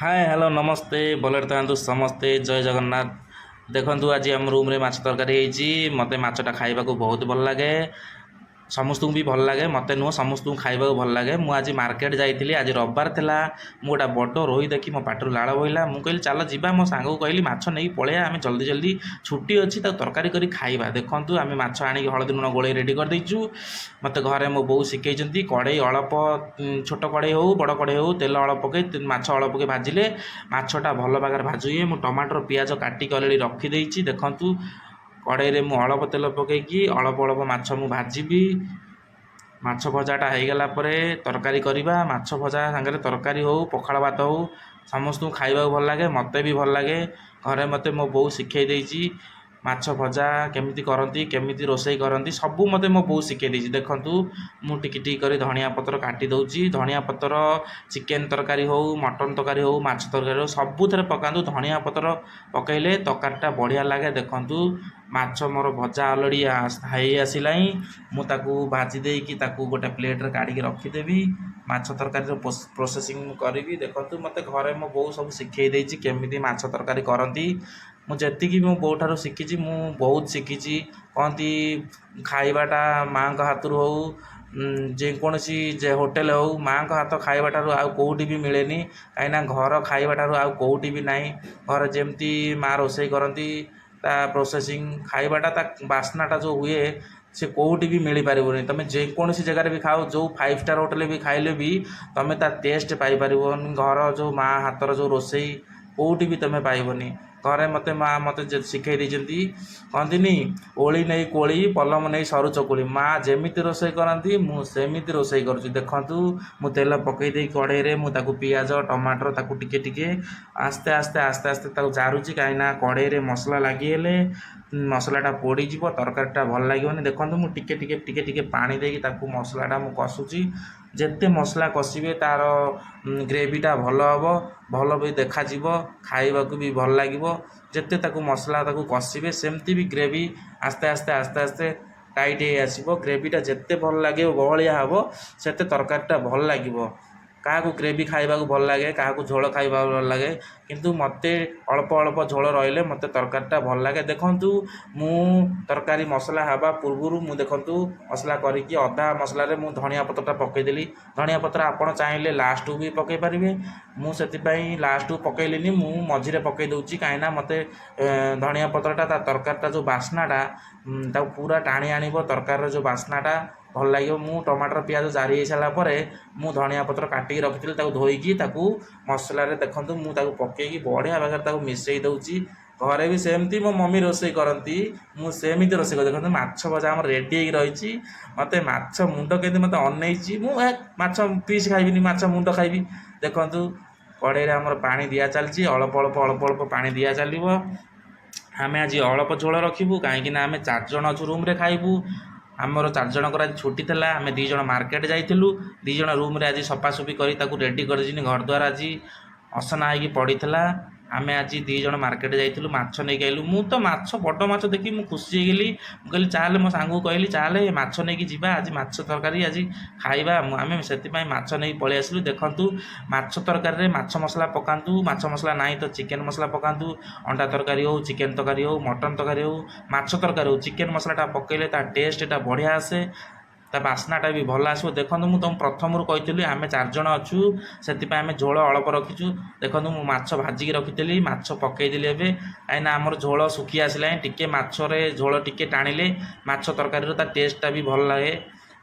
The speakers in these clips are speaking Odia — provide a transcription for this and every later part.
ହାଏ, ହ୍ୟାଲୋ, ନମସ୍ତେ। ଭଲରେ ଥାଆନ୍ତୁ ସମସ୍ତେ। ଜୟ ଜଗନ୍ନାଥ। ଦେଖନ୍ତୁ, ଆଜି ଆମ ରୁମ୍ରେ ମାଛ ତରକାରୀ ହେଇଛି। ମୋତେ ମାଛଟା ଖାଇବାକୁ ବହୁତ ଭଲ ଲାଗେ, ସମସ୍ତଙ୍କୁ ବି ଭଲ ଲାଗେ। ମୋତେ ନୁହଁ, ସମସ୍ତଙ୍କୁ ଖାଇବାକୁ ଭଲ ଲାଗେ। ମୁଁ ଆଜି ମାର୍କେଟ ଯାଇଥିଲି। ଆଜି ରବିବାର ଥିଲା। ମୁଁ ଗୋଟେ ବଡ଼ ରୋହି ଦେଖି ମୋ ପାଟିରୁ ଲାଳ ବୋହିଲା। ମୁଁ କହିଲି, ଚାଲ ଯିବା। ମୋ ସାଙ୍ଗକୁ କହିଲି, ମାଛ ନେଇକି ପଳେଇବା ଆମେ ଜଲ୍ଦି ଜଲ୍ଦି, ଛୁଟି ଅଛି, ତାକୁ ତରକାରୀ କରି ଖାଇବା। ଦେଖନ୍ତୁ, ଆମେ ମାଛ ଆଣିକି ହଳଦୀ ଲୁଣ ଗୋଳେଇ ରେଡ଼ି କରିଦେଇଛୁ। ମୋତେ ଘରେ ମୋ ବୋଉ ଶିଖେଇଛନ୍ତି, କଡ଼େଇ ଅଳପ, ଛୋଟ କଡ଼େଇ ହେଉ, ବଡ଼ କଡ଼େଇ ହେଉ, ତେଲ ଅଳପ ପକେଇ, ମାଛ ଅଳପ ପକେଇ ଭାଜିଲେ ମାଛଟା ଭଲ ଭାବରେ ଭାଜି ହୁଏ। ମୁଁ ଟମାଟର, ପିଆଜ କାଟିକି ଅଲରେଡ଼ି ରଖିଦେଇଛି। ଦେଖନ୍ତୁ, କଡ଼େଇରେ ମୁଁ ଅଳପ ତେଲ ପକେଇକି ଅଳପ ଅଳପ ମାଛ ମୁଁ ଭାଜିବି। ମାଛ ଭଜାଟା ହେଇଗଲା ପରେ ତରକାରୀ କରିବା। ମାଛ ଭଜା ସାଙ୍ଗରେ ତରକାରୀ ହେଉ, ପଖାଳ ଭାତ ହେଉ, ସମସ୍ତଙ୍କୁ ଖାଇବାକୁ ଭଲ ଲାଗେ। ମୋତେ ବି ଭଲ ଲାଗେ। ଘରେ ମୋତେ ମୋ ବୋଉ ଶିଖେଇ ଦେଇଛି, ମାଛ ଭଜା କେମିତି କରନ୍ତି, କେମିତି ରୋଷେଇ କରନ୍ତି, ସବୁ ମୋତେ ମୋ ବୋଉ ଶିଖେଇ ଦେଇଛି। ଦେଖନ୍ତୁ, ମୁଁ ଟିକେ ଟିକେ କରି ଧଣିଆ ପତ୍ର କାଟି ଦେଉଛି। ଧଣିଆ ପତ୍ର ଚିକେନ୍ ତରକାରୀ ହେଉ, ମଟନ୍ ତରକାରୀ ହେଉ, ମାଛ ତରକାରୀ ହେଉ, ସବୁଥିରେ ପକାନ୍ତୁ। ଧଣିଆ ପତ୍ର ପକାଇଲେ ତରକାରୀଟା ବଢ଼ିଆ ଲାଗେ। ଦେଖନ୍ତୁ, ମାଛ ମୋର ଭଜା ଅଲରେଡ଼ି ହେଇ ଆସିଲାଣି। ମୁଁ ତାକୁ ଭାଜି ଦେଇକି ତାକୁ ଗୋଟେ ପ୍ଲେଟ୍ରେ କାଢ଼ିକି ରଖିଦେବି। ମାଛ ତରକାରୀର ପ୍ରୋସେସିଂ ମୁଁ କରିବି। ଦେଖନ୍ତୁ, ମୋତେ ଘରେ ମୋ ବୋଉ ସବୁ ଶିଖେଇ ଦେଇଛି କେମିତି ମାଛ ତରକାରୀ କରନ୍ତି। ମୁଁ ଯେତିକି ମୋ ବୋଉଠାରୁ ଶିଖିଛି, ମୁଁ ବହୁତ ଶିଖିଛି। କହନ୍ତି, ଖାଇବାଟା ମାଆଙ୍କ ହାତରୁ ହେଉ, ଯେକୌଣସି ଯେ ହୋଟେଲ ହେଉ, ମାଆଙ୍କ ହାତ ଖାଇବାଠାରୁ ଆଉ କେଉଁଠି ବି ମିଳେନି। କାହିଁକିନା ଘର ଖାଇବାଠାରୁ ଆଉ କେଉଁଠି ବି ନାହିଁ। ଘରେ ଯେମିତି ମାଆ ରୋଷେଇ କରନ୍ତି, ତା ପ୍ରୋସେସିଂ ଖାଇବାଟା, ତା ବାସ୍ନାଟା ଯେଉଁ ହୁଏ, ସେ କେଉଁଠି ବି ମିଳିପାରିବନି। ତୁମେ ଯେକୌଣସି ଜାଗାରେ ବି ଖାଅ, ଯେଉଁ ଫାଇଭ୍ ଷ୍ଟାର୍ ହୋଟେଲରେ ବି ଖାଇଲେ ବି ତୁମେ ତା ଟେଷ୍ଟ ପାଇପାରିବନି। ଘର ଯେଉଁ ମାଆ ହାତର ଯେଉଁ ରୋଷେଇ, କେଉଁଠି ବି ତୁମେ ପାଇବନି। ଘରେ ମୋତେ ମାଆ ମୋତେ ଶିଖେଇ ଦେଇଛନ୍ତି। କହନ୍ତିନି, ଓଳି ନେଇ କୋଳି, ପଲମ ନେଇ ସରୁ ଚକୁଳି। ମାଆ ଯେମିତି ରୋଷେଇ କରନ୍ତି, ମୁଁ ସେମିତି ରୋଷେଇ କରୁଛି। ଦେଖନ୍ତୁ, ମୁଁ ତେଲ ପକାଇ ଦେଇ କଡ଼େଇରେ ମୁଁ ତାକୁ ପିଆଜ, ଟମାଟର ତାକୁ ଟିକେ ଟିକେ ଆସ୍ତେ ଆସ୍ତେ ଆସ୍ତେ ଆସ୍ତେ ତାକୁ ଜାରୁଛି। କାହିଁକିନା କଡ଼େଇରେ ମସଲା ଲାଗିଗଲେ ମସଲାଟା ପୋଡ଼ିଯିବ, ତରକାରୀଟା ଭଲ ଲାଗିବନି। ଦେଖନ୍ତୁ, ମୁଁ ଟିକେ ଟିକେ ଟିକେ ଟିକେ ପାଣି ଦେଇକି ତାକୁ ମସଲାଟା ମୁଁ କଷୁଛି। ଯେତେ ମସଲା କଷିବେ, ତା'ର ଗ୍ରେଭିଟା ଭଲ ହେବ, ଭଲ ବି ଦେଖାଯିବ, ଖାଇବାକୁ ବି ଭଲ ଲାଗିବ। ଯେତେ ତାକୁ ମସଲା ତାକୁ କଷିବେ, ସେମିତି ବି ଗ୍ରେଭି ଆସ୍ତେ ଆସ୍ତେ ଆସ୍ତେ ଆସ୍ତେ ଟାଇଟ୍ ହେଇ ଆସିବ। ଗ୍ରେଭିଟା ଯେତେ ଭଲ ଲାଗିବ, ବହଳିଆ ହେବ, ସେତେ ତରକାରୀଟା ଭଲ ଲାଗିବ। କାହାକୁ ଗ୍ରେଭି ଖାଇବାକୁ ଭଲ ଲାଗେ, କାହାକୁ ଝୋଳ ଖାଇବାକୁ ଭଲ ଲାଗେ। କିନ୍ତୁ ମୋତେ ଅଳ୍ପ ଅଳ୍ପ ଝୋଳ ରହିଲେ ମୋତେ ତରକାରୀଟା ଭଲ ଲାଗେ। ଦେଖନ୍ତୁ, ମୁଁ ତରକାରୀ ମସଲା ହେବା ପୂର୍ବରୁ ମୁଁ, ଦେଖନ୍ତୁ, ମସଲା କରିକି ଅଧା ମସଲାରେ ମୁଁ ଧଣିଆ ପତ୍ରଟା ପକାଇଦେଲି। ଧଣିଆ ପତ୍ର ଆପଣ ଚାହିଁଲେ ଲାଷ୍ଟକୁ ବି ପକାଇ ପାରିବେ। ମୁଁ ସେଥିପାଇଁ ଲାଷ୍ଟକୁ ପକାଇଲିନି, ମୁଁ ମଝିରେ ପକାଇ ଦେଉଛି। କାହିଁକିନା ମୋତେ ଧଣିଆ ପତ୍ରଟା ତା ତରକାରୀଟା ଯେଉଁ ବାସ୍ନାଟା, ତାକୁ ପୁରା ଟାଣି ଆଣିବ। ତରକାରୀର ଯେଉଁ ବାସ୍ନାଟା ଭଲ ଲାଗିବ। ମୁଁ ଟମାଟର, ପିଆଜ ଜାରି ହେଇସାରିଲା ପରେ ମୁଁ ଧଣିଆ ପତ୍ର କାଟିକି ରଖିଥିଲି, ତାକୁ ଧୋଇକି ତାକୁ ମସଲାରେ, ଦେଖନ୍ତୁ, ମୁଁ ତାକୁ ପକାଇକି ବଢ଼ିଆ ଭାବରେ ତାକୁ ମିଶାଇ ଦେଉଛି। ଘରେ ବି ସେମିତି ମୋ ମମି ରୋଷେଇ କରନ୍ତି, ମୁଁ ସେମିତି ରୋଷେଇ କରେ। ଦେଖନ୍ତୁ, ମାଛ ଭଜା ଆମର ରେଡ଼ି ହେଇକି ରହିଛି। ମୋତେ ମାଛ ମୁଣ୍ଡ କେମିତି ମୋତେ ଅନେଇଛି। ମୁଁ ଏ ମାଛ ପିସ୍ ଖାଇବିନି, ମାଛ ମୁଣ୍ଡ ଖାଇବି। ଦେଖନ୍ତୁ, କଡ଼େଇରେ ଆମର ପାଣି ଦିଆ ଚାଲିଛି। ଅଳ୍ପ ଅଳ୍ପ ଅଳ୍ପ ଅଳ୍ପ ପାଣି ଦିଆ ଚାଲିବ। ଆମେ ଆଜି ଅଳପ ଝୋଳ ରଖିବୁ, କାହିଁକିନା ଆମେ ଚାରିଜଣ ଅଛୁ, ରୁମ୍ରେ ଖାଇବୁ। ଆମର ଚାରିଜଣଙ୍କର ଆଜି ଛୁଟି ଥିଲା। ଆମେ 2 ଜଣ ମାର୍କେଟ ଯାଇଥିଲୁ। 2 ଜଣ ରୁମ୍ରେ ଆଜି ସଫାସୁଫି କରି ତାକୁ ରେଡ଼ି କରିଦେଇଛନ୍ତି। ଘର ଦ୍ୱାର ଆଜି ଅସନା ହେଇକି ପଡ଼ିଥିଲା। ଆମେ ଆଜି 2 ଜଣ ମାର୍କେଟ ଯାଇଥିଲୁ, ମାଛ ନେଇକି ଆଇଲୁ। ମୁଁ ତ ମାଛ, ବଡ଼ ମାଛ ଦେଖି ମୁଁ ଖୁସି ହେଇଗଲି। ମୁଁ କହିଲି, ଚାଲେ, ମୋ ସାଙ୍ଗକୁ କହିଲି, ଚାଲେ, ମାଛ ନେଇକି ଯିବା, ଆଜି ମାଛ ତରକାରୀ ଆଜି ଖାଇବା। ମୁଁ ଆମେ ସେଥିପାଇଁ ମାଛ ନେଇକି ପଳେଇ ଆସିଲୁ। ଦେଖନ୍ତୁ, ମାଛ ତରକାରୀରେ ମାଛ ମସଲା ପକାନ୍ତୁ। ମାଛ ମସଲା ନାହିଁ ତ ଚିକେନ୍ ମସଲା ପକାନ୍ତୁ। ଅଣ୍ଡା ତରକାରୀ ହେଉ, ଚିକେନ୍ ତରକାରୀ ହେଉ, ମଟନ୍ ତରକାରୀ ହେଉ, ମାଛ ତରକାରୀ ହେଉ, ଚିକେନ୍ ମସଲାଟା ପକାଇଲେ ତା ଟେଷ୍ଟଟା ବଢ଼ିଆ ଆସେ, ତା ବାସ୍ନାଟା ବି ଭଲ ଆସିବ। ଦେଖନ୍ତୁ, ମୁଁ ତୁମକୁ ପ୍ରଥମରୁ କହିଥିଲି, ଆମେ ଚାରିଜଣ ଅଛୁ, ସେଥିପାଇଁ ଆମେ ଝୋଳ ଅଳପ ରଖିଛୁ। ଦେଖନ୍ତୁ, ମୁଁ ମାଛ ଭାଜିକି ରଖିଥିଲି, ମାଛ ପକାଇଦେଲି ଏବେ। କାହିଁକିନା ଆମର ଝୋଳ ଶୁଖି ଆସିଲାଣି ଟିକେ। ମାଛରେ ଝୋଳ ଟିକେ ଟାଣିଲେ ମାଛ ତରକାରୀର ତା ଟେଷ୍ଟଟା ବି ଭଲ ଲାଗେ,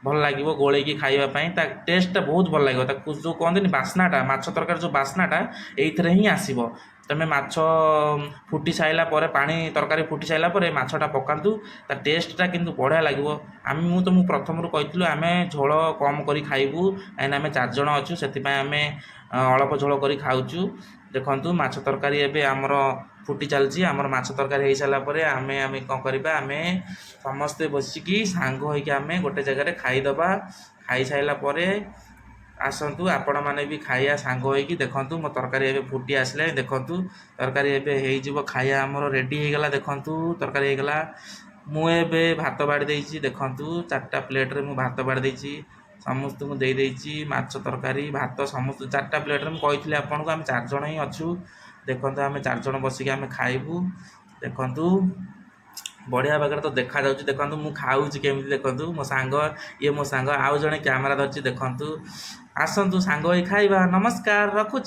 ଭଲ ଲାଗିବ ଗୋଳେଇକି ଖାଇବା ପାଇଁ। ତା ଟେଷ୍ଟଟା ବହୁତ ଭଲ ଲାଗିବ। ତାକୁ ଯେଉଁ କହନ୍ତିନି ବାସ୍ନାଟା, ମାଛ ତରକାରୀ ଯେଉଁ ବାସ୍ନାଟା ଏଇଥିରେ ହିଁ ଆସିବ। ତୁମେ ମାଛ ଫୁଟି ସାରିଲା ପରେ, ପାଣି ତରକାରୀ ଫୁଟି ସାରିଲା ପରେ ମାଛଟା ପକାନ୍ତୁ, ତା ଟେଷ୍ଟଟା କିନ୍ତୁ ବଢ଼ିଆ ଲାଗିବ। ଆମେ ମୁଁ ତୁମକୁ ପ୍ରଥମରୁ କହିଥିଲୁ, ଆମେ ଝୋଳ କମ୍ କରି ଖାଇବୁ। କାହିଁକିନା ଆମେ ଚାରିଜଣ ଅଛୁ, ସେଥିପାଇଁ ଆମେ ଅଳପ ଝୋଳ କରି ଖାଉଛୁ। ଦେଖନ୍ତୁ, ମାଛ ତରକାରୀ ଏବେ ଆମର ଫୁଟି ଚାଲିଛି। ଆମର ମାଛ ତରକାରୀ ହେଇସାରିଲା ପରେ ଆମେ କ'ଣ କରିବା? ଆମେ ସମସ୍ତେ ବସିକି ସାଙ୍ଗ ହେଇକି ଆମେ ଗୋଟେ ଜାଗାରେ ଖାଇଦେବା। ଖାଇସାରିଲା ପରେ ଆସନ୍ତୁ, ଆପଣମାନେ ବି ଖାଇବା ସାଙ୍ଗ ହେଇକି। ଦେଖନ୍ତୁ, ମୋ ତରକାରୀ ଏବେ ଫୁଟି ଆସିଲାଣି। ଦେଖନ୍ତୁ, ତରକାରୀ ଏବେ ହେଇଯିବ, ଖାଇବା ଆମର ରେଡ଼ି ହେଇଗଲା। ଦେଖନ୍ତୁ, ତରକାରୀ ହେଇଗଲା। ମୁଁ ଏବେ ଭାତ ବାଢ଼ି ଦେଇଛି। ଦେଖନ୍ତୁ, ଚାରିଟା ପ୍ଲେଟ୍ରେ ମୁଁ ଭାତ ବାଢ଼ି ଦେଇଛି। ସମସ୍ତଙ୍କୁ ଦେଇଦେଇଛି ମାଛ ତରକାରୀ, ଭାତ, ସମସ୍ତ 4ଟା ପ୍ଲେଟ୍ରେ। ମୁଁ କହିଥିଲି ଆପଣଙ୍କୁ, ଆମେ 4 ଜଣ ହିଁ ଅଛୁ। ଦେଖନ୍ତୁ, ଆମେ 4 ଜଣ ବସିକି ଆମେ ଖାଇବୁ। ଦେଖନ୍ତୁ, ବଢ଼ିଆ ବାଗରେ ତ ଦେଖାଯାଉଛି। ଦେଖନ୍ତୁ, ମୁଁ ଖାଉଛି କେମିତି। ଦେଖନ୍ତୁ, ମୋ ସାଙ୍ଗ, ଇଏ ମୋ ସାଙ୍ଗ, ଆଉ ଜଣେ କ୍ୟାମେରା ଧରିଛି। ଦେଖନ୍ତୁ, ଆସନ୍ତୁ ସାଙ୍ଗ ହୋଇ ଖାଇବା। ନମସ୍କାର, ରଖୁଛି।